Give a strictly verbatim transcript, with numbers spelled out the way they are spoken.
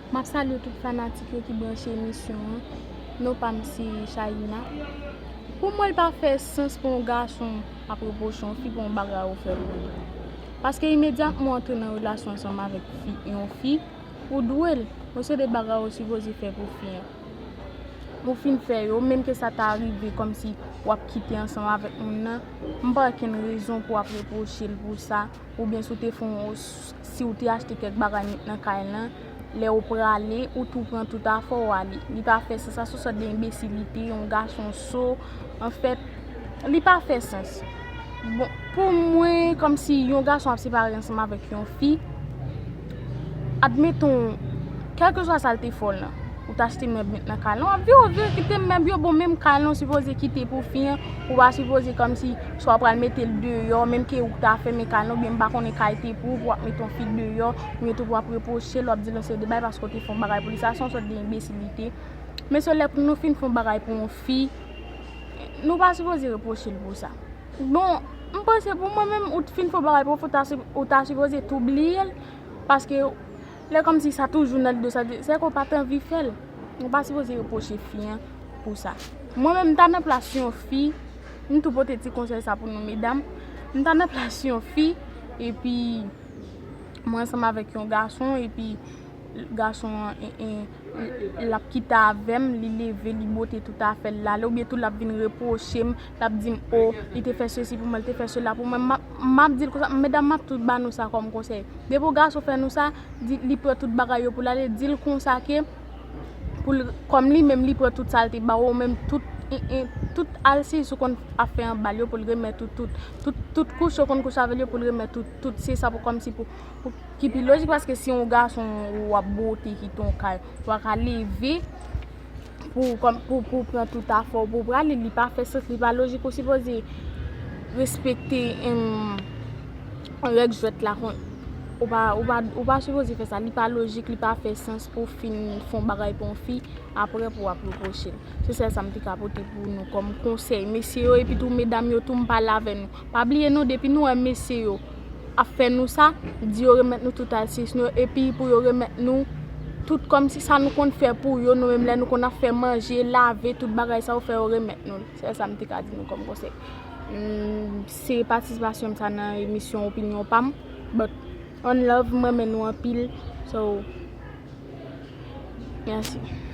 M ap salye tout fanatik yo ki branche emisyon an. Non pa m se Chayina. Pou mwen, li pa fè sans pou yon gason ap repwoche yon fi pou yon bagay ou fè pou li. Paske imedyatman w antre nan relasyon ansanm avèk fi, yon fi, ou dwe l. Yon seri de bagay ou sipoze fè pou fi an. Ou fin fè yo, menm ke sa ta rive kòmsi w ap kite ansanm avèk moun nan, m pa wè kenn rezon pou w ap repwoche l pou sa. Oubyen si w te fè yon, si w te achte kèk bagay met nan kay lan, lè w prale, ou tou pran tout afè w ale. Li pa fè sans, sa se yon sòt de enbesilite, yon gason so. Anfèt, li pa fè sans. Bon, pou mwen, kòmsi yon gason ap separe ansanm avèk yon fi, admeton, kèlkeswa sa l te fè w lan, ou t achte mèb met nan kay lan, w ap vire, w vire kite mèb yo, bon, menm kay lan w sipoze kite pou fi an, ou pa sipoze kòmsi swa w pral mete l deyò, menm ke ou ta fèmen kay lan, oubyen m pa konnen kay te pou ou, pou w ap mete yon fi deyò, oubyen tou pou w ap repwoche l, w ap di l yon seri de bagay paske w te fè yon bagay pou li, sa se yon sòt de enbesilite. Mesye, lè nou fin fè yon bagay pou yon fi, nou pa sipoze repwoche l pou sa. Bon, m panse pou mwen menm, ou t fin fè yon bagay pou yon fi, ou ta si-, ou ta sipoze tou bliye l, paske lè kòmsi sa toujou nan lide w, sa, se ke w pa t anvi fè l. Ou pa sipoze repwoche fi an pou sa. Mwen menm, m ta nan plas yon fi, m tou pote ti konsèy sa pou nou medam. M ta nan plas yon fi, epi mwen ansanm avèk yon gason, epi gason an, e, e, l ap kite avè m, li leve, li bote tout afè l, l ale, oubyen tou l ap vin repwoche m, l ap di m, o, li te fè sesi pou mwen, li te fè sela pou mwen. M ap, m ap di l konsa, medam, m ap tout ba nou sa kòm konsèy. Depi yon gason fè nou sa, di, li pran tout bagay yo pou l ale, di l konsa ke, pou l, kòm li menm, li pran tout sa l te ba w, ou menm, tout, e, e, tout alsiyis ou konn ap fè anba l yo pou l remèt ou tout, tout, tout kouche ou konn kouche avè l yo pou l remèt ou tout. Se sa pou, kòmsi pou, pou, ki pi lojik, paske si yon gason w ap bote kite yon kay, w pa ka leve pou, kòm, pou, pou pran tout afè w pou w prale, li pa fè sans, li pa lojik, ou sipoze respekte, em, règ jwèt la, kon, ou pa, ou pa, ou pa sipoze fè sa, li pa lojik, li pa fè sans pou w fin fè yon bagay pou yon fi, apre pou w ap repwoche l. Se sèl sa m te ka pote pou nou kòm konsèy, mesye yo, epi tou medam yo tou, m pale avè nou. Pa bliye non, depi nou wè mesye yo ap fè nou sa, di yo remèt nou tout alsiyis nou yo, epi pou yo remèt nou tout kòmsi sa nou konn fè pou yo, nou menm lè nou konn ap fè manje, lave, tout bagay sa yo, fè yo remèt nou l. Se sa m te ka di nou kòm konsèy. Mm, se patisipasyon m sa nan emisyon Opinyon pa m. But, one love, m renmen nou anpil. So, mèsi.